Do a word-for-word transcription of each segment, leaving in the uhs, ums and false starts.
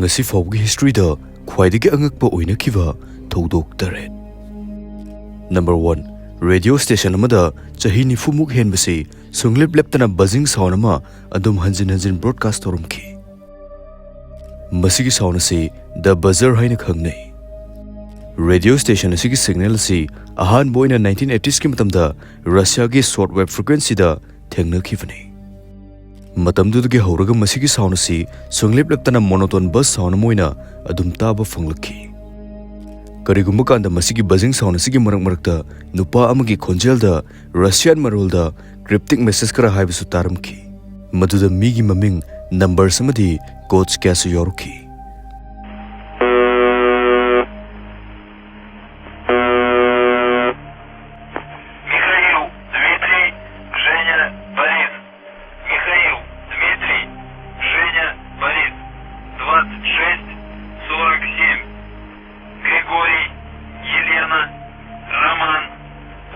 ꯉꯁꯤ ꯐꯥꯎꯕꯒꯤ ꯍꯤꯁꯇ꯭ꯔꯤꯗ ꯈ꯭ꯋꯥꯏꯗꯒꯤ ꯑꯉꯛꯄ ꯑꯣꯏꯅꯈꯤꯕ ꯊꯧꯗꯣꯛ ꯇꯔꯦꯠ꯫ ꯅꯝꯕꯔ ꯋꯥꯟ, ꯔꯦꯗꯤꯑꯣ ꯁ꯭ꯇꯦꯁꯟ ꯑꯃꯗ ꯆꯍꯤ ꯅꯤꯐꯨꯃꯨꯛ ꯍꯦꯟꯕꯁꯤ ꯁꯨꯡꯂꯦꯞ ꯂꯦꯞꯇꯅ ꯕꯖꯤꯡ ꯁꯥꯎꯟ ꯑꯃ ꯑꯗꯨꯝ ꯍꯟꯖꯤꯟ ꯍꯟꯖꯤꯟ ꯕ꯭ꯔꯣꯗꯀꯥꯁ ꯇꯧꯔꯝꯈꯤ꯫ ꯃꯁꯤꯒꯤ ꯁꯥꯎꯟ ꯑꯁꯤ ꯗ ꯕꯖꯔ ꯍꯥꯏꯅ ꯈꯪꯅꯩ꯫ ꯔꯦꯗꯤꯑꯣ ꯁ꯭ꯇꯦꯁꯟ ꯑꯁꯤꯒꯤ ꯁꯤꯒꯅꯦꯜ ꯑꯁꯤ ꯑꯍꯥꯟꯕ ꯑꯣꯏꯅ ꯅꯥꯏꯟꯇꯤꯟ ꯑꯩꯠꯇꯤꯁꯀꯤ ꯃꯇꯝꯗ ꯔꯁꯤꯌꯥꯒꯤ ꯁꯣꯔꯠ ꯋꯦꯕ ꯐ꯭ꯔꯤꯀ꯭ꯋꯦꯟꯁꯤꯗ ꯊꯦꯡꯅꯈꯤꯕꯅꯤ꯫ ꯃꯇꯝꯗꯨꯗꯒꯤ ꯍꯧꯔꯒ ꯃꯁꯤꯒꯤ ꯁꯥꯎꯟ ꯑꯁꯤ ꯁꯨꯡꯂꯦꯞ ꯂꯦꯞꯇꯅ ꯃꯣꯅꯣꯇꯣꯟ ꯕꯁ ꯁꯥꯎꯟ ꯑꯃ ꯑꯣꯏꯅ ꯑꯗꯨꯝ ꯇꯥꯕ ꯐꯪꯂꯛꯈꯤ꯫ ꯀꯔꯤꯒꯨꯝꯕ ꯀꯥꯟꯗ ꯃꯁꯤꯒꯤ ꯕꯖꯤꯡ ꯁꯥꯎꯟ ꯑꯁꯤꯒꯤ ꯃꯔꯛ ꯃꯔꯛꯇ ꯅꯨꯄꯥ ꯑꯃꯒꯤ ꯈꯣꯟꯖꯦꯜꯗ ꯔꯁꯤꯌꯥꯟ ꯃꯔꯣꯜꯗ ꯀ꯭ꯔꯤꯞꯇꯤꯛ ꯃꯦꯁꯦꯖ ꯈꯔ ꯍꯥꯏꯕꯁꯨ ꯇꯥꯔꯝꯈꯤ, ꯃꯗꯨꯗ ꯃꯤꯒꯤ ꯃꯃꯤꯡ, ꯅꯝꯕꯔꯁ ꯑꯃꯗꯤ ꯀꯣꯗꯁ ꯀꯌꯥꯁꯨ ꯌꯥꯎꯔꯛꯈꯤ꯫ Михаил, Дмитрий, Женя, Борис. Михаил, Дмитрий, Женя, Борис. Двадцать шесть сорок семь. Григорий, Елена, Роман,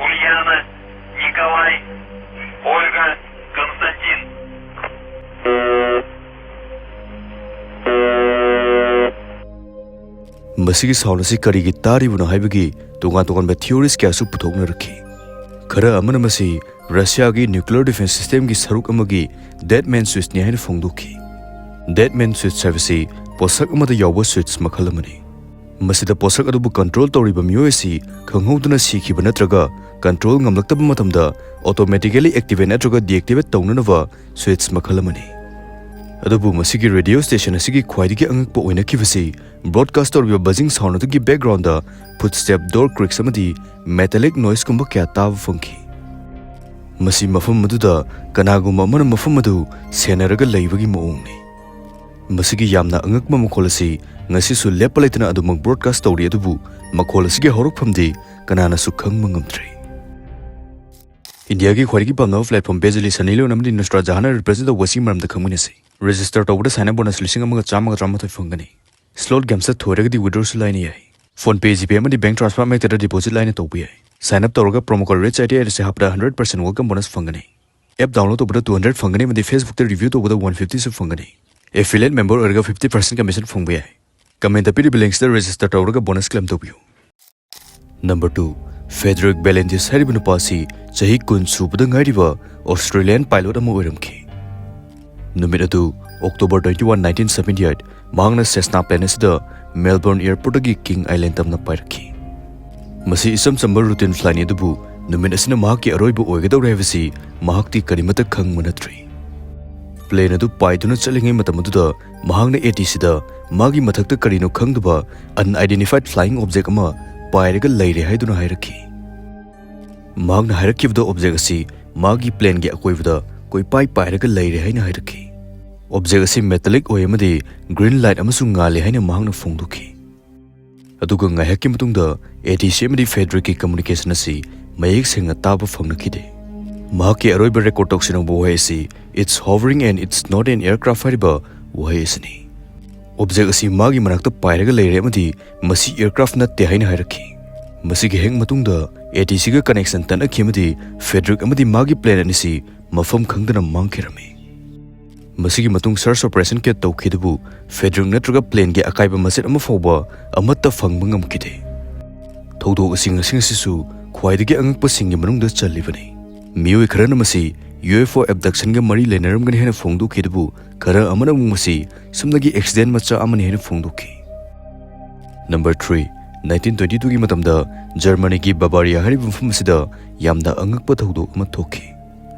Ульяна, Николай, Ольга, Константин. ꯃꯁꯤꯒꯤ ꯁꯥꯎꯟ ꯑꯁꯤ ꯀꯔꯤꯒꯤ ꯇꯥꯔꯤꯕꯅꯣ ꯍꯥꯏꯕꯒꯤ ꯇꯣꯉꯥꯟ ꯇꯣꯉꯥꯟꯕ ꯊꯤꯑꯣꯔꯤꯁ ꯀꯌꯥꯁꯨ ꯄꯨꯊꯣꯛꯅꯔꯛꯈꯤ꯫ ꯈꯔ ꯑꯃꯅ ꯃꯁꯤ ꯔꯁꯤꯌꯥꯒꯤ ꯅ꯭ꯌꯨꯀ꯭ꯂꯤꯌꯔ ꯗꯤꯐꯦꯟꯁ ꯁꯤꯁꯇꯦꯝꯒꯤ ꯁꯔꯨꯛ ꯑꯃꯒꯤ ꯗꯦꯗ ꯃꯦꯟ ꯁ꯭ꯋꯤꯆꯅꯤ ꯍꯥꯏꯅ ꯐꯣꯡꯗꯣꯛꯈꯤ꯫ ꯗꯦꯗ ꯃꯦꯟ ꯁ꯭ꯋꯤꯆ ꯍꯥꯏꯕꯁꯤ ꯄꯣꯠꯁꯛ ꯑꯃꯗ ꯌꯥꯎꯕ ꯁ꯭ꯋꯤꯆ ꯃꯈꯜ ꯑꯃꯅꯤ꯫ ꯃꯁꯤꯗ ꯄꯣꯠꯁꯛ ꯑꯗꯨꯕꯨ ꯀꯟꯇ꯭ꯔꯣꯜ ꯇꯧꯔꯤꯕ ꯃꯤꯑꯣꯏ ꯑꯁꯤ ꯈꯪꯍꯧꯗꯅ ꯁꯤꯈꯤꯕ ꯅꯠꯇ꯭ꯔꯒ ꯀꯟꯇ꯭ꯔꯣꯜ ꯉꯝꯂꯛꯇꯕ ꯃꯇꯝꯗ ꯑꯣꯇꯣꯃꯦꯇꯤꯀꯦꯂꯤ ꯑꯦꯛꯇꯤꯚꯦꯠ ꯅꯠꯇ꯭ꯔꯒ ꯗꯤꯑꯦꯛꯇꯤꯚꯦꯠ ꯇꯧꯅꯅꯕ ꯁ꯭ꯋꯤꯆ ꯃꯈꯜ ꯑꯃꯅꯤ꯫ ꯑꯗꯨꯕꯨ ꯃꯁꯤꯒꯤ ꯔꯦꯗꯤꯑꯣ ꯁ꯭ꯇꯦꯁꯟ ꯑꯁꯤꯒꯤ ꯈ꯭ꯋꯥꯏꯗꯒꯤ ꯑꯉꯛꯄ ꯑꯣꯏꯅꯈꯤꯕꯁꯤ ꯕ꯭ꯔꯣꯗꯀꯥꯁ ꯇꯧꯔꯤꯕ ꯕꯖꯤꯡ ꯁꯥꯎꯟ ꯑꯗꯨꯒꯤ ꯕꯦꯛꯒ꯭ꯔꯥꯎꯟꯗ ꯐꯨꯠꯁ꯭ꯇꯦꯞ, ꯗꯣꯔ ꯀ꯭ꯔꯤꯛꯁ ꯑꯃꯗꯤ ꯃꯦꯇꯥꯂꯤꯛ ꯅꯣꯏꯁꯀꯨꯝꯕ ꯀꯌꯥ ꯇꯥꯕ ꯐꯪꯈꯤ꯫ ꯃꯁꯤ ꯃꯐꯝ ꯑꯗꯨꯗ ꯀꯅꯥꯒꯨꯝꯕ ꯑꯃꯅ ꯃꯐꯝ ꯑꯗꯨ ꯁꯦꯟꯅꯔꯒ ꯂꯩꯕꯒꯤ ꯃꯑꯣꯡꯅꯤ꯫ ꯃꯁꯤꯒꯤ ꯌꯥꯝꯅ ꯑꯉꯛꯄ ꯃꯈꯣꯜ ꯑꯁꯤ ꯉꯁꯤꯁꯨ ꯂꯦꯞꯄ ꯂꯩꯇꯅ ꯑꯗꯨꯃꯛ ꯕ꯭ꯔꯣꯗꯀꯥꯁ ꯇꯧꯔꯤ, ꯑꯗꯨꯕꯨ ꯃꯈꯣꯜ ꯑꯁꯤꯒꯤ ꯍꯧꯔꯛꯐꯝꯗꯤ ꯀꯅꯥꯅꯁꯨ ꯈꯪꯕ ꯉꯝꯗ꯭ꯔꯤ꯫ ꯏꯟꯗꯤꯌꯥꯒꯤ ꯈ꯭ꯋꯥꯏꯗꯒꯤ ꯄꯥꯝꯅꯕ ꯄ꯭ꯂꯦꯠꯐꯣꯝ ꯄꯦꯖꯂꯤ ꯁꯟꯅꯤ ꯂꯤꯌꯣꯟ ꯑꯃꯗꯤ ꯅꯨꯁ꯭ꯔꯥꯠ ꯖꯍꯥꯟꯅ ꯔꯤꯄ꯭ꯔꯖꯦꯟ ꯇꯧꯕ ꯑꯁꯤꯒꯤ ꯃꯔꯝꯗ ꯈꯪꯃꯤꯟꯅꯁꯤ꯫ ꯔꯦꯖꯤꯁꯇꯔ ꯇꯧꯕꯗ ꯁꯥꯏꯟ ꯑꯞ ꯕꯣꯅꯁ ꯂꯤꯁꯤꯡ ꯑꯃꯒ ꯆꯥꯝꯃꯒ ꯇꯔꯥꯃꯥꯊꯣꯏ ꯐꯪꯒꯅꯤ꯫ ꯁ꯭ꯂꯣꯠ ꯒꯦꯝꯁꯇ ꯊꯣꯏꯔꯒꯗꯤ ꯋꯤꯗ꯭ꯔꯣꯁꯨ ꯂꯥꯏꯅ ꯌꯥꯏ꯫ ꯐꯣꯟ ꯄꯦ, ꯖꯤꯄꯦ ꯑꯃꯗꯤ ꯕꯦꯡꯛ ꯇ꯭ꯔꯥꯟꯁꯐꯔ ꯑꯃꯍꯦꯛꯇꯗ ꯗꯤꯄꯣꯖꯤꯠ ꯂꯥꯏꯅ ꯇꯧꯕ ꯌꯥꯏ꯫ ꯁꯥꯏꯟ ꯑꯞ ꯇꯧꯔꯒ ꯄ꯭ꯔꯣꯃꯣ ꯀꯣꯗ ꯔꯤꯆ ꯑꯥꯏ ꯇꯤ ꯑꯥꯏꯠ ꯑꯁꯤ ꯍꯥꯞꯄꯗ ꯍꯟꯗ꯭ꯔꯦꯠ ꯄꯔꯁꯦꯟ ꯋꯦꯜꯀꯝ ꯕꯣꯅꯁ ꯐꯪꯒꯅꯤ꯫ ꯑꯦꯞ ꯗꯥꯎꯟꯂꯣꯗ ꯇꯧꯕꯗ ꯇꯨ ꯍꯟꯗ꯭ꯔꯦꯠ ꯐꯪꯒꯅꯤ ꯑꯃꯗꯤ ꯐꯦꯁꯕꯨꯛꯇ ꯔꯤꯚ꯭ꯌꯨ ꯇꯧꯕꯗ ꯋꯥꯟ ꯐꯤꯐꯇꯤꯁꯨ ꯐꯪꯒꯅꯤ꯫ Affiliate member ꯑꯣꯏꯔꯒ fifty percent commission ꯐꯪꯕ ꯌꯥꯏ꯫ Comment ꯄꯤꯔꯤꯕ link ꯁꯤꯗ register ꯇꯧꯔꯒ bonus claim ꯇꯧꯕꯤꯌꯨ꯫ Number two, Frederick Valentis ꯍꯥꯏꯔꯤꯕ ꯅꯨꯄꯥ ꯑꯁꯤ ꯆꯍꯤ ꯀꯨꯟ ꯁꯨꯕꯗ ꯉꯥꯏꯔꯤꯕ Australian pilot ꯑꯃ ꯑꯣꯏꯔꯝꯈꯤ꯫ ꯅꯨꯃꯤꯠ ꯑꯗꯨ October twenty one, nineteen seventy eight, ꯃꯍꯥꯛꯅ Cessna plane ꯑꯁꯤꯗ Melbourne airport ꯇꯒꯤ King Island ꯇꯝꯅ ꯄꯥꯏꯔꯛꯈꯤ꯫ ꯃꯁꯤ ꯏꯆꯝ ꯆꯝꯕ routine flight ꯅꯤ, ꯑꯗꯨꯕꯨ ꯅꯨꯃꯤꯠ ꯑꯁꯤꯅ ꯃꯍꯥꯛꯀꯤ ꯑꯔꯣꯏꯕ ꯑꯣꯏꯒꯗꯧꯔꯦ ꯍꯥꯏꯕꯁꯤ ꯃꯍꯥꯛꯇꯤ ꯀꯔꯤꯃꯠꯇ ꯈꯪꯕ ꯅꯠꯇ꯭ꯔꯤ꯫ Plane ꯑꯗꯨ ꯄꯥꯏꯗꯨꯅ ꯆꯠꯂꯤꯉꯩ ꯃꯇꯝ ꯑꯗꯨꯗ ꯃꯍꯥꯛꯅ A T C ꯗ ꯃꯥꯒꯤ ꯃꯊꯛꯇ ꯀꯔꯤꯅꯣ ꯈꯪꯗꯕ unidentified flying object ꯑꯃ ꯄꯥꯏꯔꯒ ꯂꯩꯔꯦ ꯍꯥꯏꯗꯨꯅ ꯍꯥꯏꯔꯛꯈꯤ꯫ ꯃꯍꯥꯛꯅ ꯍꯥꯏꯔꯛꯈꯤꯕꯗ object ꯑꯁꯤ ꯃꯥꯒꯤ plane ꯒꯤ ꯑꯀꯣꯏꯕꯗ ꯀꯣꯏꯄꯥꯏ ꯄꯥꯏꯔꯒ ꯂꯩꯔꯦ ꯍꯥꯏꯅ ꯍꯥꯏꯔꯛꯈꯤ꯫ Object ꯑꯁꯤ metallic ꯑꯣꯏ ꯑꯃꯗꯤ green light ꯑꯃꯁꯨ ꯉꯥꯜꯂꯤ ꯍꯥꯏꯅ ꯃꯍꯥꯛꯅ ꯐꯣꯡꯗꯣꯛꯈꯤ꯫ ꯑꯗꯨꯒ ꯉꯥꯏꯍꯥꯛꯀꯤ ꯃꯇꯨꯡꯗ A T C ꯑꯃꯗꯤ Frederick ꯀꯤ communication ꯑꯁꯤ ꯃꯌꯦꯛ ꯁꯦꯡꯅ ꯇꯥꯕ ꯐꯪꯂꯛꯈꯤꯗꯦ꯫ ꯃꯍꯥꯛꯀꯤ ꯑꯔꯣꯏꯕ record ꯇꯧꯁꯤꯟꯍꯧꯕ ꯋꯥꯍꯩ ꯑꯁꯤ "It's hovering and it's not an aircraft" ꯍꯥꯏꯔꯤꯕ ꯋꯥꯍꯩ ꯑꯁꯤꯅꯤ꯫ Object ꯑꯁꯤ ꯃꯥꯒꯤ ꯃꯅꯥꯛꯇ ꯄꯥꯏꯔꯒ ꯂꯩꯔꯦ ꯑꯃꯗꯤ ꯃꯁꯤ aircraft ꯅꯠꯇꯦ ꯍꯥꯏꯅ ꯍꯥꯏꯔꯛꯈꯤ꯫ ꯃꯁꯤꯒꯤ ꯍꯦꯛ ꯃꯇꯨꯡꯗ A T C ꯒ connection ꯇꯠꯅꯈꯤ ꯑꯃꯗꯤ Frederick ꯑꯃꯗꯤ ꯃꯥꯒꯤ plane ꯑꯅꯤꯁꯤ ꯃꯐꯝ ꯈꯪꯗꯅ ꯃꯥꯡꯈꯤꯔꯝꯃꯤ꯫ ꯃꯁꯤꯒꯤ ꯃꯇꯨꯡ search operation ꯀꯌꯥ ꯇꯧꯈꯤ, ꯑꯗꯨꯕꯨ Frederick ꯅꯠꯇ꯭ꯔꯒ plane ꯒꯤ ꯑꯀꯥꯏꯕ ꯃꯆꯦꯠ ꯑꯃ ꯐꯥꯎꯕ ꯑꯃꯠꯇ ꯐꯪꯕ ꯉꯝꯈꯤꯗꯦ꯫ ꯊꯧꯗꯣꯛ ꯑꯁꯤ ꯉꯁꯤ ꯉꯁꯤꯁꯨ ꯈ꯭ꯋꯥꯏꯗꯒꯤ ꯑꯉꯛꯄꯁꯤꯡꯒꯤ ꯃꯅꯨꯡꯗ ꯆꯜꯂꯤꯕꯅꯤ꯫ ꯃꯤꯑꯣꯏ ꯈꯔꯅ ꯃꯁꯤ U F O abduction ꯒ ꯃꯔꯤ ꯂꯩꯅꯔꯝꯒꯅꯤ ꯍꯥꯏꯅ ꯐꯣꯡꯗꯣꯛꯈꯤ, ꯑꯗꯨꯕꯨ ꯈꯔ ꯑꯃꯅ ꯑꯃꯨꯛ ꯃꯁꯤ ꯁꯨꯞꯅꯒꯤ accident ꯃꯆꯥ ꯑꯃꯅꯤ ꯍꯥꯏꯅ ꯐꯣꯡꯗꯣꯛꯈꯤ꯫ Number three, nineteen twenty two ꯒꯤ ꯃꯇꯝꯗ Germany ꯒꯤ Bavaria ꯍꯥꯏꯔꯤꯕ ꯃꯐꯝ ꯑꯁꯤꯗ ꯌꯥꯝꯅ ꯑꯉꯛꯄ ꯊꯧꯗꯣꯛ ꯑꯃ ꯊꯣꯛꯈꯤ꯫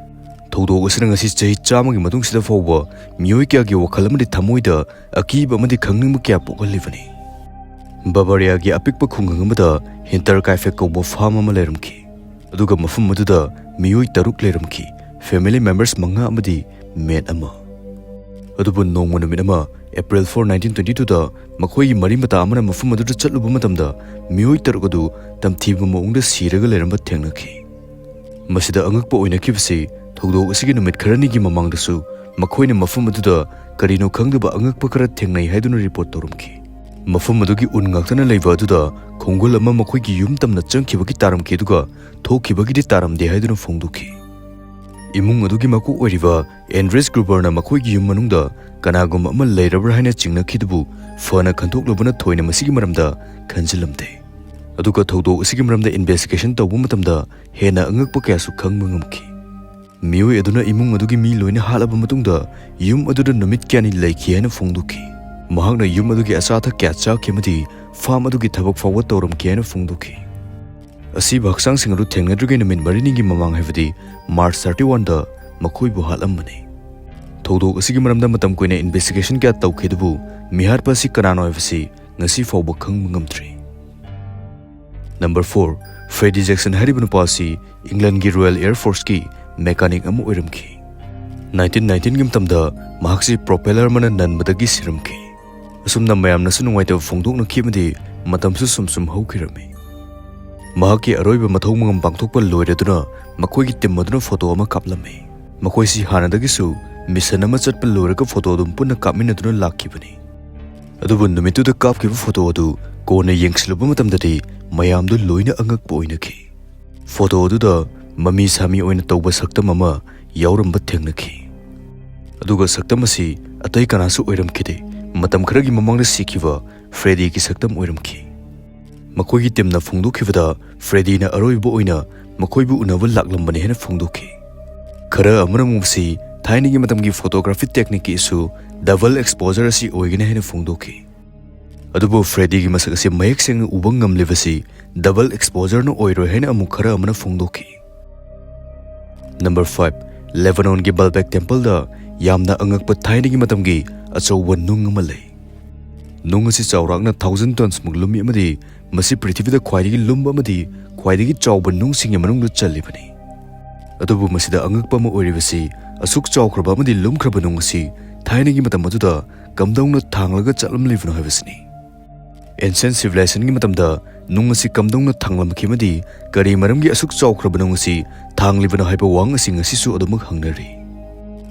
ꯊꯧꯗꯣꯛ ꯑꯁꯤꯅ ꯉꯁꯤ ꯆꯍꯤ ꯆꯥꯝꯃꯒꯤ ꯃꯇꯨꯡꯁꯤꯗ ꯐꯥꯎꯕ ꯃꯤꯑꯣꯏ ꯀꯌꯥꯒꯤ ꯋꯥꯈꯜ ꯑꯃꯗꯤ ꯊꯃꯣꯏꯗ ꯑꯀꯤꯕ ꯑꯃꯗꯤ ꯈꯪꯅꯤꯡꯕ ꯀꯌꯥ ꯄꯣꯛꯍꯜꯂꯤꯕꯅꯤ꯫ Bavaria ꯒꯤ ꯑꯄꯤꯛꯄ ꯈꯨꯡꯒꯪ ꯑꯃꯗ Hinterkaifeck ꯀꯧꯕ farm ꯑꯃ ꯂꯩꯔꯝꯈꯤ, ꯑꯗꯨꯒ ꯃꯐꯝ ꯑꯗꯨꯗ ꯃꯤꯑꯣꯏ ꯇꯔꯨꯛ ꯂꯩꯔꯝꯈꯤ, family members ꯃꯉꯥ ꯑꯃꯗꯤ maid ꯑꯃ꯫ ꯑꯗꯨꯕꯨ ꯅꯣꯡꯃ ꯅꯨꯃꯤꯠ ꯑꯃ, April four, nineteen twenty two ꯗ ꯃꯈꯣꯏꯒꯤ ꯃꯔꯤ ꯃꯇꯥ ꯑꯃꯅ ꯃꯐꯝ ꯑꯗꯨꯗ ꯆꯠꯂꯨꯕ ꯃꯇꯝꯗ ꯃꯤꯑꯣꯏ ꯇꯔꯨꯛ ꯑꯗꯨ ꯇꯝꯊꯤꯕ ꯃꯑꯣꯡꯗ ꯁꯤꯔꯒ ꯂꯩꯔꯝꯕ ꯊꯦꯡꯅꯈꯤ꯫ ꯃꯁꯤꯗ ꯑꯉꯛꯄ ꯑꯣꯏꯅꯈꯤꯕꯁꯤ, ꯊꯧꯗꯣꯛ ꯑꯁꯤꯒꯤ ꯅꯨꯃꯤꯠ ꯈꯔꯅꯤꯒꯤ ꯃꯃꯥꯡꯗꯁꯨ ꯃꯈꯣꯏꯅ ꯃꯐꯝ ꯑꯗꯨꯗ ꯀꯔꯤꯅꯣ ꯈꯪꯗꯕ ꯑꯉꯛꯄ ꯈꯔ ꯊꯦꯡꯅꯩ ꯍꯥꯏꯗꯨꯅ report ꯇꯧꯔꯝꯈꯤ꯫ ꯃꯐꯝ ꯑꯗꯨꯒꯤ ꯎꯟ ꯉꯥꯛꯇꯅ ꯂꯩꯕ ꯑꯗꯨꯗ ꯈꯣꯡꯒꯨꯜ ꯑꯃ ꯃꯈꯣꯏꯒꯤ ꯌꯨꯝ ꯇꯝꯅ ꯆꯪꯈꯤꯕꯒꯤ ꯇꯥꯔꯝꯈꯤ, ꯑꯗꯨꯒ ꯊꯣꯛꯈꯤꯕꯒꯤꯗꯤ ꯇꯥꯔꯝꯗꯦ ꯍꯥꯏꯗꯨꯅ ꯐꯣꯡꯗꯣꯛꯈꯤ꯫ ꯏꯃꯨꯡ ꯑꯗꯨꯒꯤ ꯃꯀꯣꯛ ꯑꯣꯏꯔꯤꯕ ꯑꯦꯟꯗ꯭ꯔꯤꯁ ꯒ꯭ꯔꯨꯕꯔꯅ ꯃꯈꯣꯏꯒꯤ ꯌꯨꯝ ꯃꯅꯨꯡꯗ ꯀꯅꯥꯒꯨꯝꯕ ꯑꯃ ꯂꯩꯔꯕ꯭ꯔꯥ ꯍꯥꯏꯅ ꯆꯤꯡꯅꯈꯤꯗꯨꯕꯨ ꯐꯅ ꯈꯟꯊꯣꯛꯂꯨꯕꯅ ꯊꯣꯏꯅ ꯃꯁꯤꯒꯤ ꯃꯔꯝꯗ ꯈꯟꯖꯤꯜꯂꯝꯗꯦ꯫ ꯑꯗꯨꯒ ꯊꯧꯗꯣꯛ ꯑꯁꯤꯒꯤ ꯃꯔꯝꯗ ꯏꯟꯚꯦꯁꯇꯤꯒꯦꯁꯟ ꯇꯧꯕ ꯃꯇꯝꯗ ꯍꯦꯟꯅ ꯑꯉꯛꯄ ꯀꯌꯥꯁꯨ ꯈꯪꯕ ꯉꯝꯈꯤ꯫ ꯃꯤꯑꯣꯏ ꯑꯗꯨꯅ ꯏꯃꯨꯡ ꯑꯗꯨꯒꯤ ꯃꯤ ꯂꯣꯏꯅ ꯍꯥꯠꯂꯕ ꯃꯇꯨꯡꯗ ꯌꯨꯝ ꯑꯗꯨꯗ ꯅꯨꯃꯤꯠ ꯀꯌꯥꯅꯤ ꯂꯩꯈꯤ ꯍꯥꯏꯅ ꯐꯣꯡꯗꯣꯛꯈꯤ꯫ ꯃꯍꯥꯛꯅ ꯌꯨꯝ ꯑꯗꯨꯒꯤ ꯑꯆꯥ ꯑꯊꯛ ꯀꯌꯥ ꯆꯥꯈꯤ ꯑꯃꯗꯤ ꯐꯥꯔꯝ ꯑꯗꯨꯒꯤ ꯊꯕꯛ ꯐꯥꯎꯕ ꯇꯧꯔꯝꯈꯤ ꯍꯥꯏꯅ ꯐꯣꯡꯗꯣꯛꯈꯤ꯫ ꯑꯁꯤꯕ ꯍꯛꯆꯥꯡꯁꯤꯡ ꯑꯗꯨ ꯊꯦꯡꯅꯗ꯭ꯔꯤꯉꯩ ꯅꯨꯃꯤꯠ ꯃꯔꯤꯅꯤꯒꯤ ꯃꯃꯥꯡ, ꯍꯥꯏꯕꯗꯤ ꯃꯥꯔꯆ ꯊꯥꯔꯇꯤ ꯋꯥꯟꯗ ꯃꯈꯣꯏꯕꯨ ꯍꯥꯠꯂꯝꯕꯅꯤ꯫ ꯊꯧꯗꯣꯛ ꯑꯁꯤꯒꯤ ꯃꯔꯝꯗ ꯃꯇꯝ ꯀꯨꯏꯅ ꯏꯟꯚꯦꯁꯇꯤꯒꯦꯁꯟ ꯀꯌꯥ ꯇꯧꯈꯤ, ꯑꯗꯨꯕꯨ ꯃꯤꯍꯥꯠꯄ ꯑꯁꯤ ꯀꯅꯥꯅꯣ ꯍꯥꯏꯕꯁꯤ ꯉꯁꯤ ꯐꯥꯎꯕ ꯈꯪꯕ ꯉꯝꯗ꯭ꯔꯤ꯫ ꯅꯝꯕꯔ ꯐꯣꯔ, ꯐ꯭ꯔꯦꯗꯤ ꯖꯦꯛꯁꯟ ꯍꯥꯏꯔꯤꯕ ꯅꯨꯄꯥ ꯑꯁꯤ ꯏꯪꯂꯦꯟꯒꯤ ꯔꯣꯌꯦꯜ ꯑꯦꯌꯔ ꯐꯣꯔꯁꯀꯤ ꯃꯦꯀꯥꯅꯤꯛ ꯑꯃ ꯑꯣꯏꯔꯝꯈꯤ꯫ ꯅꯥꯏꯟꯇꯤꯟ ꯅꯥꯏꯟꯇꯤꯟꯒꯤ ꯃꯇꯝꯗ ꯃꯍꯥꯛꯁꯤ ꯄ꯭ꯔꯣꯄꯦꯂꯔ ꯑꯃꯅ ꯅꯟꯕꯗꯒꯤ ꯁꯤꯔꯝꯈꯤ꯫ ꯑꯁꯨꯝꯅ ꯃꯌꯥꯝꯅꯁꯨ ꯅꯨꯡꯉꯥꯏꯇꯕ ꯐꯣꯡꯗꯣꯛꯅꯈꯤ ꯑꯃꯗꯤ ꯃꯇꯝꯁꯨ ꯁꯨꯝ ꯁꯨꯝ ꯍꯧꯈꯤꯔꯝꯃꯤ꯫ ꯃꯍꯥꯛꯀꯤ ꯑꯔꯣꯏꯕ ꯃꯊꯧ ꯃꯉꯝ ꯄꯥꯡꯊꯣꯛꯄ ꯂꯣꯏꯔꯗꯨꯅ ꯃꯈꯣꯏꯒꯤ ꯇꯤꯝ ꯑꯗꯨꯅ ꯐꯣꯇꯣ ꯑꯃ ꯀꯥꯞꯂꯝꯃꯤ꯫ ꯃꯈꯣꯏꯁꯤ ꯍꯥꯟꯅꯗꯒꯤꯁꯨ ꯃꯤꯁꯟ ꯑꯃ ꯆꯠꯄ ꯂꯣꯏꯔꯒ ꯐꯣꯇꯣ ꯑꯗꯨꯝ ꯄꯨꯟꯅ ꯀꯥꯞꯃꯤꯟꯅꯗꯨꯅ ꯂꯥꯛꯈꯤꯕꯅꯤ꯫ ꯑꯗꯨꯕꯨ ꯅꯨꯃꯤꯠꯇꯨꯗ ꯀꯥꯞꯈꯤꯕ ꯐꯣꯇꯣ ꯑꯗꯨ ꯀꯣꯟꯅ ꯌꯦꯡꯁꯤꯜꯂꯨꯕ ꯃꯇꯝꯗꯗꯤ ꯃꯌꯥꯝꯗꯨ ꯂꯣꯏꯅ ꯑꯉꯛꯄ ꯑꯣꯏꯅꯈꯤ꯫ ꯐꯣꯇꯣ ꯑꯗꯨꯗ ꯃꯃꯤ ꯁꯥꯃꯤ ꯑꯣꯏꯅ ꯇꯧꯕ ꯁꯛꯇꯝ ꯑꯃ ꯌꯥꯎꯔꯝꯕ ꯊꯦꯡꯅꯈꯤ꯫ ꯑꯗꯨꯒ ꯁꯛꯇꯝ ꯑꯁꯤ ꯑꯇꯩ ꯀꯅꯥꯁꯨ ꯑꯣꯏꯔꯝꯈꯤꯗꯦ꯫ ꯃꯇꯝ ꯈꯔꯒꯤ ꯃꯃꯥꯡꯗ ꯁꯤꯈꯤꯕ ꯐ꯭ꯔꯦꯗꯤꯒꯤ ꯁꯛꯇꯝ ꯑꯣꯏꯔꯝꯈꯤ꯫ ꯃꯈꯣꯏꯒꯤ ꯇꯤꯝꯅ ꯐꯣꯡꯗꯣꯛꯈꯤꯕꯗ ꯐ꯭ꯔꯦꯗꯤꯅ ꯑꯔꯣꯏꯕ ꯑꯣꯏꯅ ꯃꯈꯣꯏꯕꯨ ꯎꯅꯕ ꯂꯥꯛꯂꯝꯕꯅꯤ ꯍꯥꯏꯅ ꯐꯣꯡꯗꯣꯛꯈꯤ꯫ ꯈꯔ ꯑꯃꯅ ꯑꯃꯨꯛ ꯃꯁꯤ ꯊꯥꯏꯅꯒꯤ ꯃꯇꯝꯒꯤ ꯐꯣꯇꯣꯒ꯭ꯔꯥꯐꯤ ꯇꯦꯛꯅꯤꯛꯀꯤ ꯏꯁꯨ, ꯗꯕꯜ ꯑꯦꯛꯁꯄꯣꯖꯔ ꯑꯁꯤ ꯑꯣꯏꯒꯅꯤ ꯍꯥꯏꯅ ꯐꯣꯡꯗꯣꯛꯈꯤ꯫ ꯑꯗꯨꯕꯨ ꯐ꯭ꯔꯦꯗꯤꯒꯤ ꯃꯁꯛ ꯑꯁꯤ ꯃꯌꯦꯛ ꯁꯦꯡꯅ ꯎꯕ ꯉꯝꯂꯤꯕꯁꯤ ꯗꯕꯜ ꯑꯦꯛꯁꯄꯣꯖꯔꯅ ꯑꯣꯏꯔꯣꯏ ꯍꯥꯏꯅ ꯑꯃꯨꯛ ꯈꯔ ꯑꯃꯅ ꯐꯣꯡꯗꯣꯛꯈꯤ꯫ ꯅꯝꯕꯔ ꯐꯥꯏꯚ, ꯂꯦꯕꯥꯅꯣꯟꯒꯤ ꯕꯥꯜꯕꯦꯛ ꯇꯦꯝꯄꯜꯗ ꯌꯥꯝꯅ ꯑꯉꯛꯄ ꯊꯥꯏꯅꯒꯤ ꯃꯇꯝꯒꯤ ꯑꯆꯧꯕ ꯅꯨꯡ ꯑꯃ ꯂꯩ꯫ ꯅꯨꯡ ꯑꯁꯤ ꯆꯥꯎꯔꯥꯛꯅ ꯊꯥꯎꯖꯟ ꯇꯟꯁꯃꯨꯛ ꯂꯨꯝꯃꯤ ꯑꯃꯗꯤ ꯃꯁꯤ ꯄ꯭ꯔꯤꯊꯤꯕꯤꯗ ꯈ꯭ꯋꯥꯏꯗꯒꯤ ꯂꯨꯝꯕ ꯑꯃꯗꯤ ꯈ꯭ꯋꯥꯏꯗꯒꯤ ꯆꯥꯎꯕ ꯅꯨꯡꯁꯤꯡꯒꯤ ꯃꯅꯨꯡꯗ ꯆꯜꯂꯤꯕꯅꯤ꯫ ꯑꯗꯨꯕꯨ ꯃꯁꯤꯗ ꯑꯉꯛꯄ ꯑꯃ ꯑꯣꯏꯔꯤꯕꯁꯤ, ꯑꯁꯨꯛ ꯆꯥꯎꯈ꯭ꯔꯕ ꯑꯃꯗꯤ ꯂꯨꯝꯈ꯭ꯔꯕ ꯅꯨꯡ ꯑꯁꯤ ꯊꯥꯏꯅꯒꯤ ꯃꯇꯝ ꯑꯗꯨꯗ ꯀꯝꯗꯧꯅ ꯊꯥꯡꯂꯒ ꯆꯠꯂꯝꯂꯤꯕꯅꯣ ꯍꯥꯏꯕꯁꯤꯅꯤ꯫ ꯑꯦꯟꯁꯤꯌꯟ ꯁꯤꯚꯤꯂꯥꯏꯖꯦꯁꯟꯒꯤ ꯃꯇꯝꯗ ꯅꯨꯡ ꯑꯁꯤ ꯀꯝꯗꯧꯅ ꯊꯥꯡꯂꯝꯈꯤ ꯑꯃꯗꯤ ꯀꯔꯤ ꯃꯔꯝꯒꯤ ꯑꯁꯨꯛ ꯆꯥꯎꯈ꯭ꯔꯕ ꯅꯨꯡ ꯑꯁꯤ ꯊꯥꯡꯂꯤꯕꯅꯣ ꯍꯥꯏꯕ ꯋꯥꯍꯪ ꯑꯁꯤ ꯉꯁꯤꯁꯨ ꯑꯗꯨꯃꯛ ꯍꯪꯅꯔꯤ꯫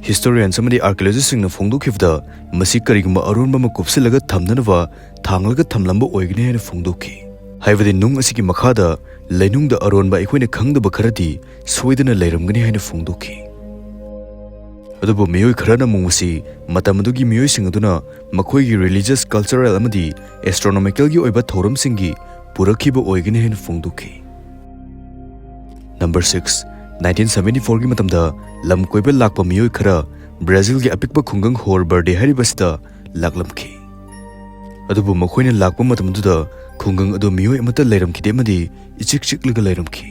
ꯍꯤꯁꯇꯣꯔꯤꯌꯟꯁ ꯑꯃꯗꯤ ꯑꯥꯔꯀꯤꯑꯣꯂꯣꯖꯤꯁꯁꯤꯡꯅ ꯐꯣꯡꯗꯣꯛꯈꯤꯕꯗ, ꯃꯁꯤ ꯀꯔꯤꯒꯨꯝꯕ ꯑꯔꯣꯟꯕ ꯑꯃ ꯀꯨꯞꯁꯤꯜꯂꯒ ꯊꯝꯅꯅꯕ ꯊꯥꯡꯂꯒ ꯊꯝꯂꯝꯕ ꯑꯣꯏꯒꯅꯤ ꯍꯥꯏꯅ ꯐꯣꯡꯗꯣꯛꯈꯤ꯫ ꯍꯥꯏꯕꯗꯤ ꯅꯨꯡ ꯑꯁꯤꯒꯤ ꯃꯈꯥꯗ ꯂꯩꯅꯨꯡꯗ ꯑꯔꯣꯟꯕ ꯑꯩꯈꯣꯏꯅ ꯈꯪꯗꯕ ꯈꯔꯗꯤ ꯁꯣꯏꯗꯅ ꯂꯩꯔꯝꯒꯅꯤ ꯍꯥꯏꯅ ꯐꯣꯡꯗꯣꯛꯈꯤ꯫ ꯑꯗꯨꯕꯨ ꯃꯤꯑꯣꯏ ꯈꯔꯅ ꯑꯃꯨꯛ ꯃꯁꯤ ꯃꯇꯝ ꯑꯗꯨꯒꯤ ꯃꯤꯑꯣꯏꯁꯤꯡ ꯑꯗꯨꯅ ꯃꯈꯣꯏꯒꯤ religious, cultural ꯑꯃꯗꯤ astronomicalꯒꯤ ꯑꯣꯏꯕ ꯊꯧꯔꯝꯁꯤꯡꯒꯤ ꯄꯨꯔꯛꯈꯤꯕ ꯑꯣꯏꯒꯅꯤ ꯍꯥꯏꯅ ꯐꯣꯡꯗꯣꯛꯈꯤ꯫ Number six, nineteen seventy fourꯒꯤ ꯃꯇꯝꯗ ꯂꯝ ꯀꯣꯏꯕ ꯂꯥꯛꯄ ꯃꯤꯑꯣꯏ ꯈꯔ ꯕ꯭ꯔꯥꯖꯤꯜꯒꯤ ꯑꯄꯤꯛꯄ ꯈꯨꯡꯒꯪ ꯍꯣꯔ ꯕꯔꯗꯦ ꯍꯥꯏꯔꯤꯕꯁꯤꯗ ꯂꯥꯛꯂꯝꯈꯤ꯫ ꯑꯗꯨꯕꯨ ꯃꯈꯣꯏꯅ ꯂꯥꯛꯄ ꯃꯇꯝꯗꯨꯗ ꯈꯨꯡꯒꯪ ꯑꯗꯨ ꯃꯤꯑꯣꯏ ꯑꯃꯠꯇ ꯂꯩꯔꯝꯈꯤꯗꯦ ꯑꯃꯗꯤ ꯏꯆꯤꯛ ꯆꯤꯛꯂꯒ ꯂꯩꯔꯝꯈꯤ꯫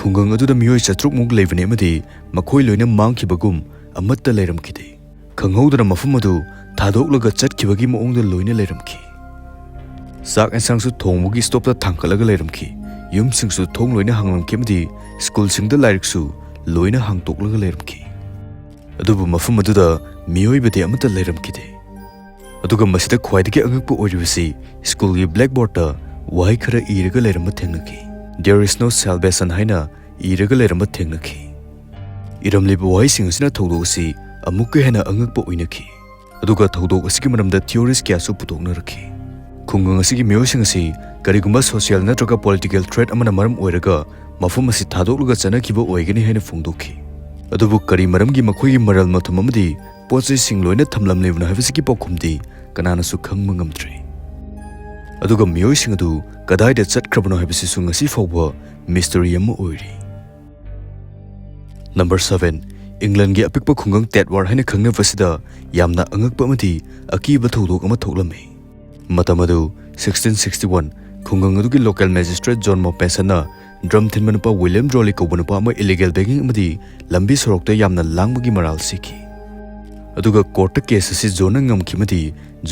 ꯈꯨꯡꯒꯪ ꯑꯗꯨꯗ ꯃꯤꯑꯣꯏ ꯆꯥꯇ꯭ꯔꯨꯛꯃꯨꯛ ꯂꯩꯕꯅꯤ ꯑꯃꯗꯤ ꯃꯈꯣꯏ ꯂꯣꯏꯅ ꯃꯥꯡꯈꯤꯕꯒꯨꯝ ꯑꯃꯠꯇ ꯂꯩꯔꯝꯈꯤꯗꯦ꯫ ꯈꯪꯍꯧꯗꯅ ꯃꯐꯝ ꯑꯗꯨ ꯊꯥꯗꯣꯛꯂꯒ ꯆꯠꯈꯤꯕꯒꯤ ꯃꯑꯣꯡꯗ ꯂꯣꯏꯅ ꯂꯩꯔꯝꯈꯤ꯫ ꯆꯥꯛ ꯌꯦꯟꯁꯥꯡꯁꯨ ꯊꯣꯡꯕꯒꯤ ꯁ꯭ꯇꯣꯞꯇ ꯊꯥꯡꯒꯠꯂꯒ ꯂꯩꯔꯝꯈꯤ꯫ ꯌꯨꯝꯁꯤꯡꯁꯨ ꯊꯣꯡ ꯂꯣꯏꯅ ꯍꯥꯡꯂꯝꯈꯤ ꯑꯃꯗꯤ ꯁ꯭ꯀꯨꯜꯁꯤꯡꯗ ꯂꯥꯏꯔꯤꯛꯁꯨ ꯂꯣꯏꯅ ꯍꯥꯡꯗꯣꯛꯂꯒ ꯂꯩꯔꯝꯈꯤ꯫ ꯑꯗꯨꯕꯨ ꯃꯐꯝ ꯑꯗꯨꯗ ꯃꯤꯑꯣꯏꯕꯗꯤ ꯑꯃꯠꯇ ꯂꯩꯔꯝꯈꯤꯗꯦ꯫ ꯑꯗꯨꯒ ꯃꯁꯤꯗ ꯈ꯭ꯋꯥꯏꯗꯒꯤ ꯑꯉꯛꯄ ꯑꯣꯏꯔꯤꯕꯁꯤ ꯁ꯭ꯀꯨꯜꯒꯤ ꯕ꯭ꯂꯦꯛꯕꯣꯔꯗꯇ ꯋꯥꯍꯩ ꯈꯔ ꯏꯔꯒ ꯂꯩꯔꯝꯕ ꯊꯦꯡꯅꯈꯤ꯫ "There is no salvation" ꯍꯥꯏꯅ ꯏꯔꯒ ꯂꯩꯔꯝꯕ ꯊꯦꯡꯅꯈꯤ꯫ ꯏꯔꯝꯂꯤꯕ ꯋꯥꯍꯩꯁꯤꯡ ꯑꯁꯤꯅ ꯊꯧꯗꯣꯛ ꯑꯁꯤ ꯑꯃꯨꯛꯀ ꯍꯦꯟꯅ ꯑꯉꯛꯄ ꯑꯣꯏꯅꯈꯤ꯫ ꯑꯗꯨꯒ ꯊꯧꯗꯣꯛ ꯑꯁꯤꯒꯤ ꯃꯔꯝꯗ theories ꯀꯌꯥꯁꯨ ꯄꯨꯊꯣꯛꯅꯔꯛꯈꯤ꯫ ꯈꯨꯡꯒꯪ ꯑꯁꯤꯒꯤ ꯃꯤꯑꯣꯏꯁꯤꯡ ꯑꯁꯤ ꯀꯔꯤꯒꯨꯝꯕ social ꯅꯠꯇ꯭ꯔꯒ political threat ꯑꯃꯅ ꯃꯔꯝ ꯑꯣꯏꯔꯒ ꯃꯐꯝ ꯑꯁꯤ ꯊꯥꯗꯣꯛꯂꯒ ꯆꯠꯅꯈꯤꯕ ꯑꯣꯏꯒꯅꯤ ꯍꯥꯏꯅ ꯐꯣꯡꯗꯣꯛꯈꯤ꯫ ꯑꯗꯨꯕꯨ ꯀꯔꯤ ꯃꯔꯝꯒꯤ ꯃꯈꯣꯏꯒꯤ ꯃꯔꯜ ꯃꯊꯨꯝ ꯑꯃꯗꯤ ꯄꯣꯠ ꯆꯩꯁꯤꯡ ꯂꯣꯏꯅ ꯊꯝꯂꯝꯂꯤꯕꯅꯣ ꯍꯥꯏꯕꯁꯤꯒꯤ ꯄꯥꯎꯈꯨꯝꯗꯤ ꯀꯅꯥꯅꯁꯨ ꯈꯪꯕ ꯉꯝꯗ꯭ꯔꯤ꯫ ꯑꯗꯨꯒ ꯃꯤꯑꯣꯏꯁꯤꯡ ꯑꯗꯨ ꯀꯗꯥꯏꯗ ꯆꯠꯈ꯭ꯔꯕꯅꯣ ꯍꯥꯏꯕꯁꯤꯁꯨ ꯉꯁꯤ ꯐꯥꯎꯕ mystery ꯑꯃ ꯑꯣꯏꯔꯤ꯫ Number seven, ꯏꯪꯂꯦꯟꯒꯤ ꯑꯄꯤꯛꯄ ꯈꯨꯡꯒꯪ ꯇꯦꯠꯋꯥꯔ ꯍꯥꯏꯅ ꯈꯪꯅꯕꯁꯤꯗ ꯌꯥꯝꯅ ꯑꯉꯛꯄ ꯑꯃꯗꯤ ꯑꯀꯤꯕ ꯊꯧꯗꯣꯛ ꯑꯃ ꯊꯣꯛꯂꯝꯃꯤ꯫ ꯃꯇꯝ ꯑꯗꯨ sixteen sixty one, ꯈꯨꯡꯒꯪ ꯑꯗꯨꯒꯤ local magistrate John Moppenson ꯅ drum ꯊꯤꯟꯕ ꯅꯨꯄꯥ ꯋꯤꯂꯤꯌꯝ ꯗ꯭ꯔꯣꯂꯤ ꯀꯧꯕ ꯅꯨꯄꯥ ꯑꯃ illegal begging ꯑꯃꯗꯤ ꯂꯝꯕꯤ ꯁꯣꯔꯣꯛꯇ ꯌꯥꯝꯅ ꯂꯥꯡꯕꯒꯤ ꯃꯔꯥꯜ ꯁꯤꯈꯤ꯫ ꯑꯗꯨꯒ court ꯇ case ꯑꯁꯤ ꯖꯣꯟꯅ ꯉꯝꯈꯤ ꯑꯃꯗꯤ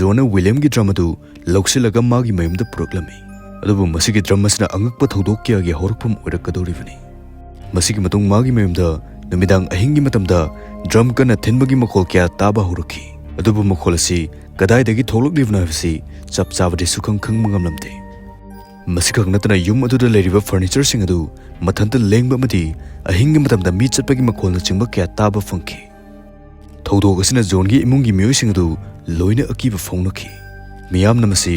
ꯖꯣꯟꯅ ꯋꯤꯂꯤꯌꯝꯒꯤ drum ꯑꯗꯨ ꯂꯧꯁꯤꯜꯂꯒ ꯃꯥꯒꯤ ꯃꯌꯨꯝꯗ ꯄꯨꯔꯛꯂꯝꯃꯤ꯫ ꯑꯗꯨꯕꯨ ꯃꯁꯤꯒꯤ drum ꯑꯁꯤꯅ ꯑꯉꯛꯄ ꯊꯧꯗꯣꯛ ꯀꯌꯥꯒꯤ ꯍꯧꯔꯛꯐꯝ ꯑꯣꯏꯔꯛꯀꯗꯧꯔꯤꯕꯅꯤ꯫ ꯃꯁꯤꯒꯤ ꯃꯇꯨꯡ ꯃꯥꯒꯤ ꯃꯌꯨꯝꯗ ꯅꯨꯃꯤꯗꯥꯡ ꯑꯍꯤꯡꯒꯤ ꯃꯇꯝꯗ drum ꯀꯟꯅ ꯊꯤꯟꯕꯒꯤ ꯃꯈꯣꯜ ꯀꯌꯥ ꯇꯥꯕ ꯍꯧꯔꯛꯈꯤ꯫ ꯑꯗꯨꯕꯨ ꯃꯈꯣꯜ ꯑꯁꯤ ꯀꯗꯥꯏꯗꯒꯤ ꯊꯣꯛꯂꯛꯂꯤꯕꯅꯣ ꯍꯥꯏꯕꯁꯤ ꯆꯞ ꯆꯥꯕꯗꯤ ꯁꯨꯈꯪ ꯈꯪꯕ ꯉꯝꯂꯝꯗꯦ꯫ ꯃꯁꯤꯈꯛ ꯅꯠꯇꯅ ꯌꯨꯝ ꯑꯗꯨꯗ ꯂꯩꯔꯤꯕ furnitureꯁꯤꯡ ꯑꯗꯨ ꯃꯊꯟꯇ ꯂꯦꯡꯕ ꯑꯃꯗꯤ ꯑꯍꯤꯡꯒꯤ ꯃꯇꯝꯗ ꯃꯤ ꯆꯠꯄꯒꯤ ꯃꯈꯣꯜꯅꯆꯤꯡꯕ ꯀꯌꯥ ꯇꯥꯕ ꯐꯪꯈꯤ꯫ ꯊꯧꯗꯣꯛ ꯑꯁꯤꯅ ꯖꯣꯟꯒꯤ ꯏꯃꯨꯡꯒꯤ ꯃꯤꯑꯣꯏꯁꯤꯡ ꯑꯗꯨ ꯂꯣꯏꯅ ꯑꯀꯤꯕ ꯐꯥꯎꯅꯈꯤ꯫ ꯃꯤꯌꯥꯝꯅ ꯃꯁꯤ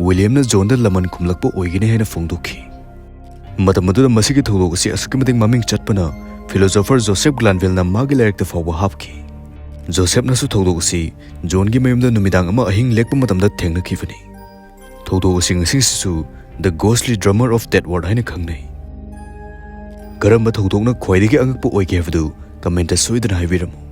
ꯋꯤꯂꯤꯌꯝꯅ ꯖꯣꯟꯗ ꯂꯃꯟ ꯈꯨꯝꯂꯛꯄ ꯑꯣꯏꯒꯅꯤ ꯍꯥꯏꯅ ꯐꯣꯡꯗꯣꯛꯈꯤ꯫ ꯃꯇꯝ ꯑꯗꯨꯗ ꯃꯁꯤꯒꯤ ꯊꯧꯗꯣꯛ ꯑꯁꯤ ꯑꯁꯨꯛꯀꯤ ꯃꯇꯤꯛ ꯃꯃꯤꯡ ꯆꯠꯄꯅ philosopher Joseph Glanvillꯅ ꯃꯥꯒꯤ ꯂꯥꯏꯔꯤꯛꯇ ꯐꯥꯎꯕ ꯍꯥꯞꯈꯤ꯫ ꯖꯣꯁꯦꯐꯅꯁꯨ ꯊꯧꯗꯣꯛ ꯑꯁꯤ ꯖꯣꯟꯒꯤ ꯃꯌꯨꯝꯗ ꯅꯨꯃꯤꯗꯥꯡ ꯑꯃ ꯑꯍꯤꯡ ꯂꯦꯛꯄ ꯃꯇꯝꯗ ꯊꯦꯡꯅꯈꯤꯕꯅꯤ꯫ ꯊꯧꯗꯣꯛ ꯑꯁꯤ ꯉꯁꯤꯁꯨ The Ghostly Drummer of Deadwood ꯍꯥꯏꯅ ꯈꯪꯅꯩ꯫ ꯀꯔꯝꯕ ꯊꯧꯗꯣꯛꯅ ꯈ꯭ꯋꯥꯏꯗꯒꯤ ꯑꯉꯛꯄ ꯑꯣꯏꯒꯦ ꯍꯥꯏꯕꯗꯨ comment ꯁꯣꯏꯗꯅ ꯍꯥꯏꯕꯤꯔꯝꯃꯨ꯫